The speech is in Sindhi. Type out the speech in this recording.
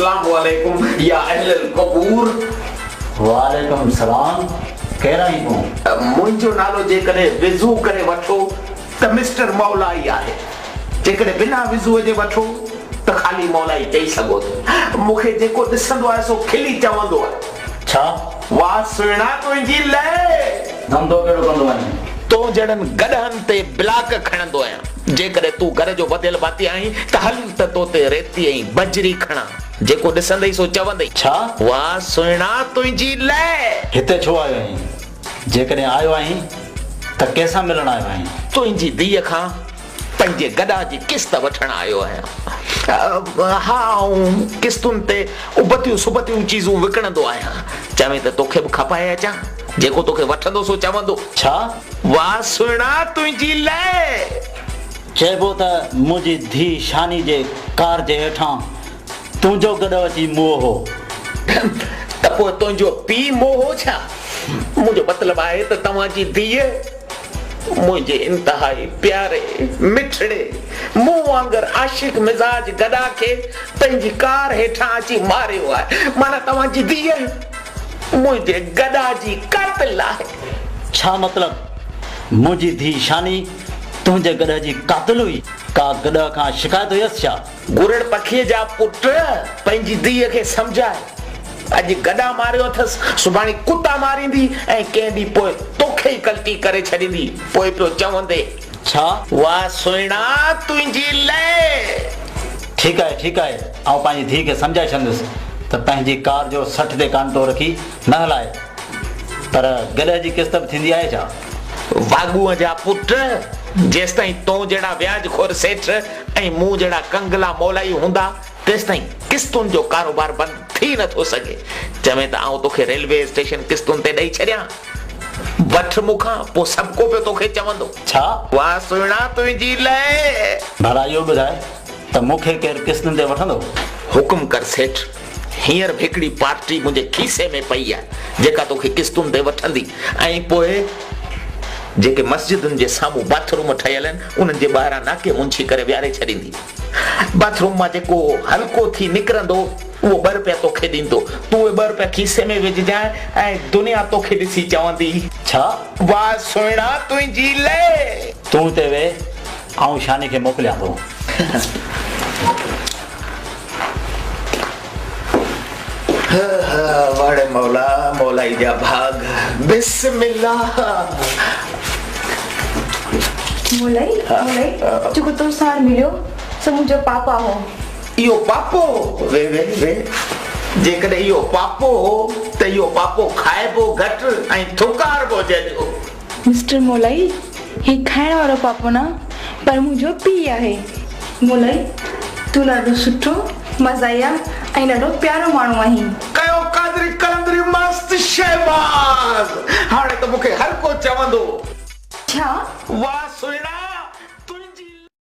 اسلام عليڪم يا اهل القبور. وعليڪم السلام ڪير آهين تون؟ منهنجو نالو جيڪڏهن وضو ڪري وٺو ته مسٽر مولائي آهي. جيڪڏهن بنا وضوء جي وٺو ته خالي مولائي چئي سگهو ٿا. مون کي جيڪو ڏسندو آهي سو کلي چوندو آهي. ڇا؟ واهه سهڻا تنهنجي لئه. ڌنڌو ڪهڙو ڪندو آهين؟ تو جهڙن گڏهن تي بلاڪ کڻندو آهيان. جيڪڏهن تون گهر جو وڌيل ڀاتي آهين ته هل ته تو تي ريتي ۽ بجري کڻان. جيڪو ڏسندئي سو چوندئي. ڇا؟ واهه سهڻا تنهنجي لئه. هتي ڇو آيو آهين؟ جيڪڏهن آيو آهين ته ڪنهن سان ملڻ آيو آهين؟ تنهنجي ڌيء کان پنهنجي گڏا جي قسط وٺڻ آيو آهيان. ها آئون قسطن تي ابتيون سبتيون چيزون وڪڻندو آهيان. چوين ته توکي به کپائي اچان؟ جيڪو توکي وٺندو سو چوندو. ڇا؟ واهه سهڻا تنهنجي لئه. چئبو ته منهنجي ڌيء شاني جي ڪار جي هيٺان تنهنجو گڏهه اچي موئو هو. ته پوء تنهنجو پيء موئو هو ڇا؟ منهنجو مطلب آهي ته توهان جي ڌيء منهنجي انتهائي پياري، مٺڙي، مون وانگر عاشق مزاج گڏا کي پنهنجي ڪار هيٺان اچي ماريو آهي. معنيٰ توهان جي ڌيء منهنجي گڏا جي قاتل آهي. ڇا مطلب؟ منهنجي ڌيء شاني تنهنجي گڏهه جي قاتل هئي؟ ڪا گڏهه کان شڪايت هيس ڇا؟ گرڙ پکيء جا پٽ پنهنجي ڌيء کي سمجهاء. اڄ گڏا ماريو اٿس، سڀاڻي ڪتا ماريندي ۽ ڪنهن ڏينهن پوء توکي ئي ڪلٽي ڪري ڇڏيندي. پوء پيو چوندي. ڇا؟ واهه سهڻا تنهنجي لئه. ٺيڪ آهي، ٺيڪ آهي، آئون پنهنجي ڌيء کي سمجهائي ڇڏندس ته پنهنجي ڪار جو 60 تي ڪانٽو رکي نه هلائي. پر گڏهه جي قسط به ٿيندي آهي ڇا؟ واڳونء جا پٽ، جيستائين تون جهڙا وياج خور سيٺ ۽ مون جهڙا ڪنگلا مولائي هوندا، تيستائين قسطن جو ڪاروبار بند ٿي نه ٿو سگهي. چوين ته آئون توکي ريلوي اسٽيشن قسطن تي ڏئي ڇڏيان؟ وٺ مون کان، پوء سڀڪو پيو توکي چوندو. ڇا؟ واهه سهڻا تنهنجي لئه! ڀلا اهو ٻڌاء ته مون کي ڪير قسطن تي وٺندو؟ حڪم ڪر سيٺ، هينئر به هڪڙي پارٽي منهنجي کيسي ۾ پئي آهي، جيڪا توکي قسطن تي وٺندي ۽ پوء جيڪي مسجدن جي سامهون باٿ روم ٺهيل آهن، انهن جي ٻاهران ناڪي منڇي ڪري ويهاري ڇڏيندي. باٿ روم مان جيڪو هلڪو ٿي نڪرندو، اهو ٻه رپيا توکي ڏيندو. تون اهي ٻه رپيا کيسي ۾ وجهجانء ۽ دنيا توکي ڏسي چوندي. ڇا؟ واهه سهڻا تنهنجي لئه! تون اتي ويهه، آئون شاني کي موڪليان ٿو. واڙي مولا، مولائي جا ڀاڳ. بسم الله. مولائي، مولائي، جيڪو تو ساڻ مليو سو منهنجو پاپا هو. اهو پاپو هو؟ وي وي وي، جيڪڏهن اهو پاپو هو ته اهو پاپو کائبو گهٽ ۽ ٿڪاربو جهجهو. مسٽر مولائي، هي کائڻ وارو پاپو نه پر منهنجو پيء آهي. مولائي، تون ڏاڍو سٺو، مزاحيه ۽ ڏاڍو پيارو ماڻهو آهين. ڪيو قادري قلندري مست شهباز، هاڻي ته مون کي هر ڪو چوندو. ڇا؟ واهه سهڻا!